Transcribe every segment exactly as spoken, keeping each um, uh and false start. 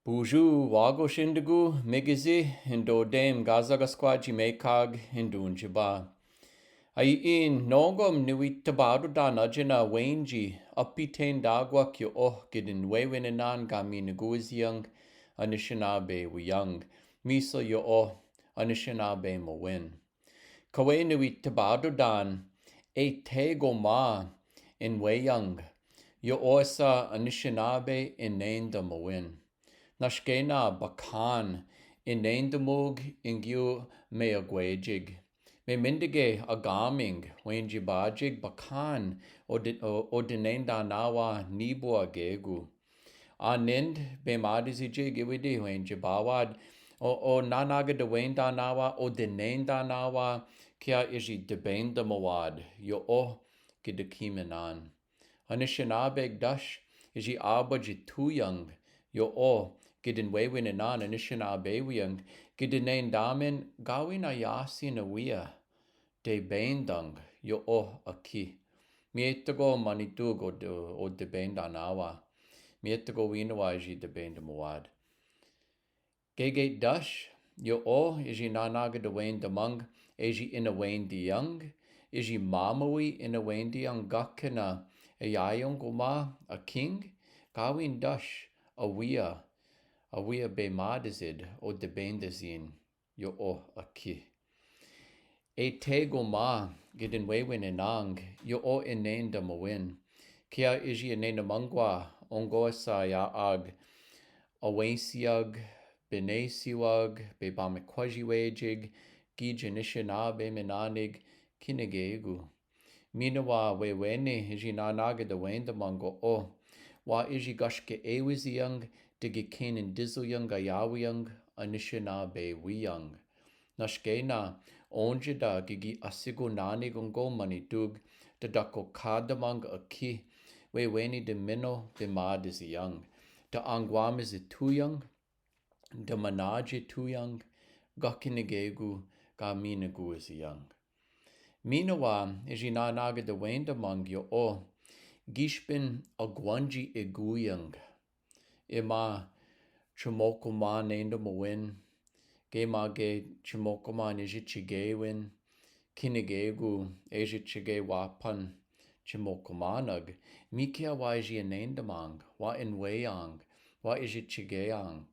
Buju wago shindugu migizi indo dame gaza gaskwaji mekag indunjiba. Ayin nongom niwi tabado danajina wenji apiten dagwa kyo oh gidin wewenenan gami naguiziyang Anishinaabe wiyang. Miso yo oh Anishinaabe mawin. Kawe niwi tabado dan e tego ma in weyang. Yo oh sa Anishinaabe inenda mawin. Nashkena bakan inenda mog ingyo me agwejig. Me mindege agaming wenji bajig bakan o dinenda nawa nibo agegu. Anind be madizi jig iwidi wenji bawad o nanaga dawenda nawa o dinenda nawa kia iji dibenda mawad yo oh gidakiminan. Anishinaabe dash iji aba jituyang yo oh gidin wewenenan Anishinaabe wiyang gidin nendamin gawin ayasi na wiya. Debendang yo oh aki. Mietago manitug o debenda nawa. Mietago winawa iji debenda mawad. Gege dash yo oh iji nanaga dawenda mang iji inawendiyang iji mamawi inawendiyang gakena ayayong goma aking gawin dash awiya awiya be madizid o debendazin. Yo oh aki. E tego ma gidin wewenenang yo oh inenda mawin. Kia iji inenda mangwa ongosa ya ag awensiyag benesiwag be bamikwaji wejig gija Anishinaabe minanig kinigegu. Minawa weweni iji nanaga dawenda mang o wa iji gashke ewiziyang dagikenen dizuyang gayawiyang Anishinaabe wiyang. Nashkena onjida gigi asigo nani gongo manitug dadako kadamang aki weweni dimino dimadiziyang da angwamizituyang da manajituyang gakinigegu gaminaguiziyang. Minawa iji nanaga dawenda mang yo oh gishpin agwanji iguyang. Ima chimokoman nenda mawin gema ge chimokoman iji chigewin kinigegu iji chigewapan chimokomanag. Mikia wa iji inenda mang wa inweyang wa iji chigeyang.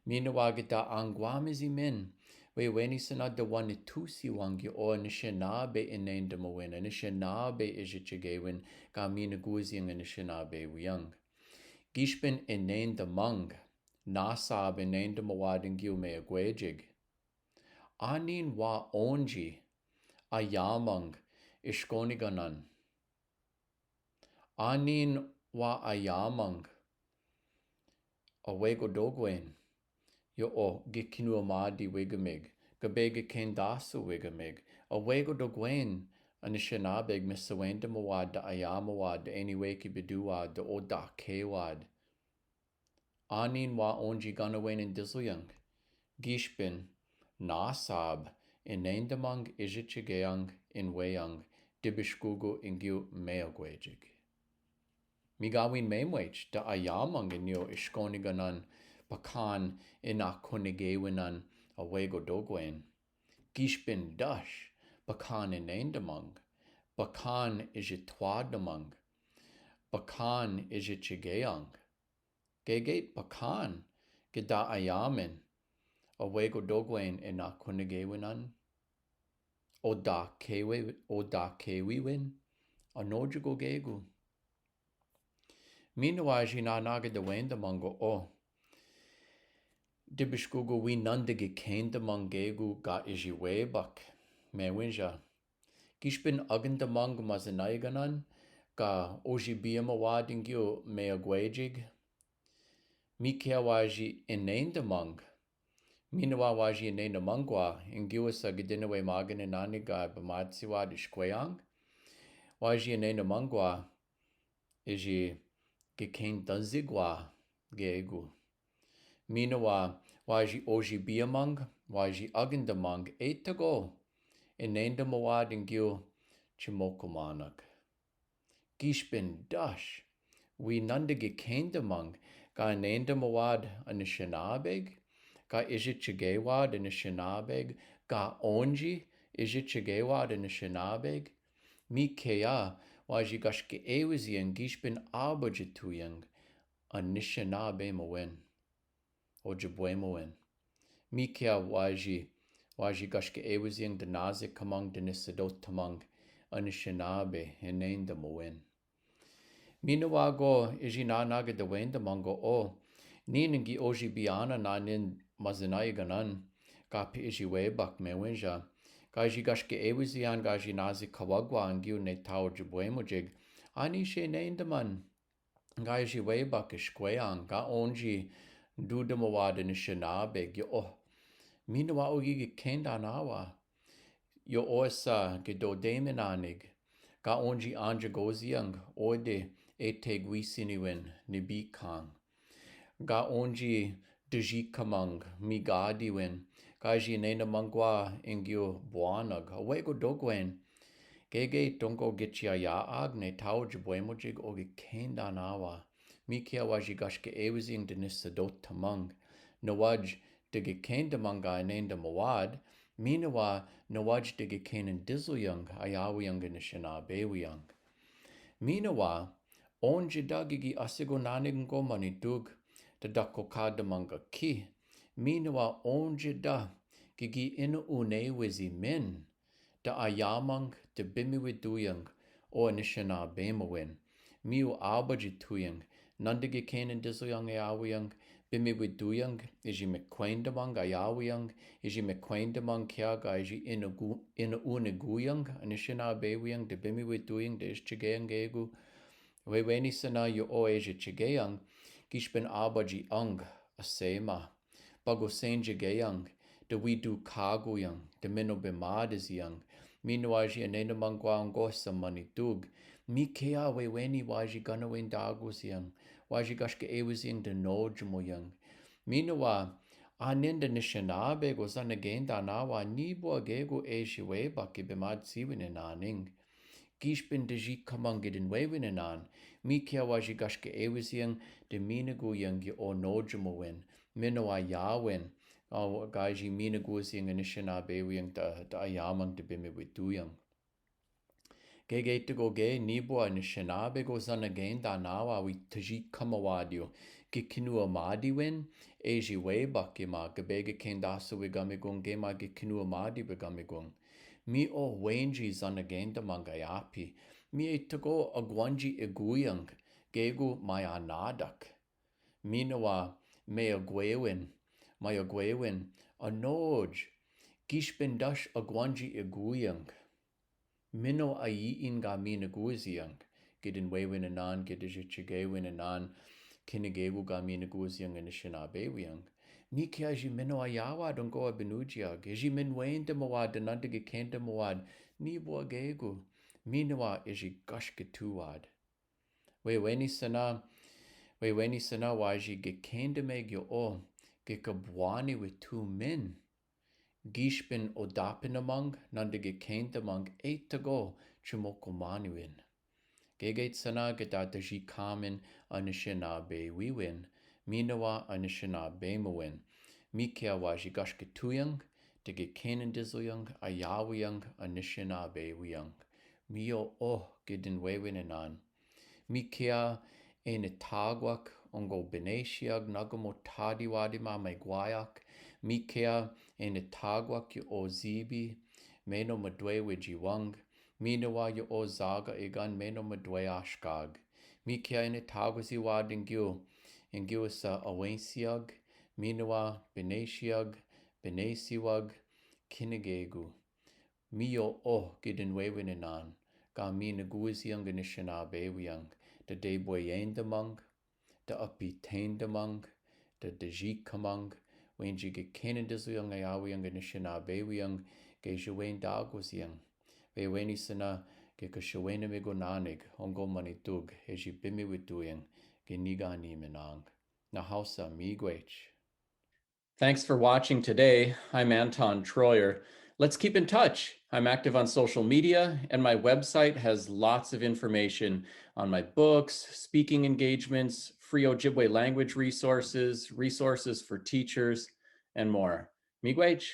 Minawa gita angwamizi min weweni sana dawanitusi wang yo oh Anishinaabe inenda mawin Anishinaabe iji chigewin gaminaguiziyang Anishinaabe wiyang. Gishpin inenda mang nasab inenda mawad ingyo me agwejig. Anin wa onji ayamang ishkoniganan. Anin wa ayamang awego dogwen yo oh gikinuamadi wigamig gabe gikendaso wigamig awego dogwen Anishinabeg misawenda mawad da ayamawad da eniweki biduwad da odakewad. Anin wa onji ganawen in dizuyang gishpin nasab inendamang ijitchigeyang inweyang dibishkugu ingyu meagwejig. Migawin memwech da ayamang inyo ishkoniganan pakan inakonegewinan awego dogwen. Gishpin dash pakan inendamang, pakan ijitwadamang, pakan ijitchigeyang. Gegeit pakan gida ayamin awego dogwen inakonegewinan odakewi odakewiwin anojo gogegu. Minawa ijinanaga dawendamang o dibishkugu winanda gikendamang gegu ga ijiwebak mewinja. Gishpin agandamang mazanayiganan ga ojibiya mawad ingyu meagwejig. Mikewa iji inendamang. Minawa wa iji inendamangwa ingyu sa gidinawe maganinani ga bamatsiwad ishkweyang. Wa iji inendamangwa iji gikendanzigwa gegu. Minawa wa iji ojibiyamang wa iji agandamang etago inenda mawad ingyu chimokomanak. Gishpin dash winanda gikendamang Ka nenda mawad anasyanabi, ka izy tigewad anasyanabi, ka onji izy tigewad anasyanabi. Mikeya, wa zi gaske ewiziyang gishpin abajituwiyang anasyanabi mawin. O jibwe mawin. Mikeya wa zi, wa zi gaske ewiziyang danazi kamang danisadotamang anasyanabi, e nenda mawin. Minawa go izy nanagada wenda manga o. Ninangi o zi biyana nanen mazanayi ganan. Ka pi izy webak mewinza. Ka zi gaske ewiziyang ka zi nazi kawagwa angiyo ne tao jibwe mojig. Ani she nenda man. Ka izy webak iskwe ang ka onji duda mawad anasyanabi gyo o. Minawa o gigi kenda nawa. Yo osa gidodeme nanig. Ka onji anja goziyang ode e tegwisiniwin ni bikang. Ka onji dijikamang migadiwin. Ka zi nena mangwa ingyo buanag. Wego dogwen. Gege tongo gichi aya ag ne tao jibwe mojig o gi kenda nawa. Mikeya wa zi gaske ewiziyang danisadotamang. Nawaj digi kenda manga nenda mawad, minawa nawaj digi kenda dizoyang ayawiyang anasyanabi wiyang. Minawa, onji da gigi asigo nanig ngo manitug, da dakokada manga ki. Minawa onji da gigi ina une wizi min. Da ayamang, da bimiwiduyang, o anasyanabi mawin. Miyo abajituyang, nandigi kena dizoyang ayawiyang, bimiwiduyang, izy mekwendamang ayawiyang, izy mekwendamang kiyaga izy ina gu-, ina uniguyang, anasyanabi wiyang, da bimiwiduyang, da izy tigeyang gegu. Weweni sana yo o izy tigeyang, gishpin abaji ang, asema. Bago senjigeyang, da widu kaguyang, da mino bimadiziyang, minawa izy anena mangwa ngo sa manitug, Mikeya weweni wa izy gana wendaguziyang, wa izy gaske ewiziyang da nojmoyang. Minawa, aninda anasyanabi go zanagenda nawa nibwa gegu izy webak i bimadisiwini naning. Gishpin da zi kamang gidin weweni nan, Mikeya wa izy gaske ewiziyang, da miniguyang yo o nojmowin, minawa yawin, a, ga izy miniguziyang anasyanabi wiyang da, da ayamang da bimiwiduyang. Gege tigo ge nibwa anasyanabi go zanagenda nawa wi tazi kamawadiyo, gi kinu amadiwin, izy webak i ma, gabege kendasa wi gamigung ge ma gi kinu amadi wi gamigung. Mi o wenji zanagenda manga yapi. Mi e tigo agwanji iguyang gegu maya nadak. Minawa me agwewin, maya gwewin, anoj, gishpin dash agwanji iguyang. Mino ayiin ga miniguziyang, gidin wewen anan, gidin izy tigewin anan, kinigegu ga miniguziyang anasyanabi wiyang. Mikeya izy mino ayawa donggo abinujiyag, izy minwendamawad, dananda gi kendamawad, nibwa gegu, minawa izy gashkatuwad. Weweni sana, weweni sana wa izy gi kendameg yo o, gi kabwani wi tumin. Gishpin odapinamang, nanda gi kendamang e tigo, chimokomaniwin. Gege sana gida da zi kamin anasyanabi wiwin, minawa anasyanabi mowin. Mikeya wa izy gashkatuyang, da gi kenen dizoyang, ayawiyang, anasyanabi wiyang. Mi yo o gidin wewen anan. Mikeya e natagwak ongo binesiyag nagamo tadiwadi ma megwayak. Mikeya e natagwak yo o zibi, meno madwe wijiwang. Minawa yo o zaga igan meno madwe ashkag. Mikeya e natagwasiwad ingiyo, ingiyo sa awensiyag, minawa binesiyag, binesiwag, kinigegu. Mi yo o gidin wewen anan, ga miniguziyang anasyanabi wiyang, da debweyendamang, da apitendamang, da dajikamang, wenji gi kenen dizoyang ayawiyang anasyanabi wiyang, gi zawendaguziyang. Weweni sana, gi kashawenamig o nanig, ongo manitug, izy bimiwiduyang, gi nigani minang. Ngahausa, miigwech. Thanks for watching today. I'm Anton Troyer. Let's keep in touch. I'm active on social media, and my website has lots of information on my books, speaking engagements, free Ojibwe language resources, resources for teachers, and more. Miigwech.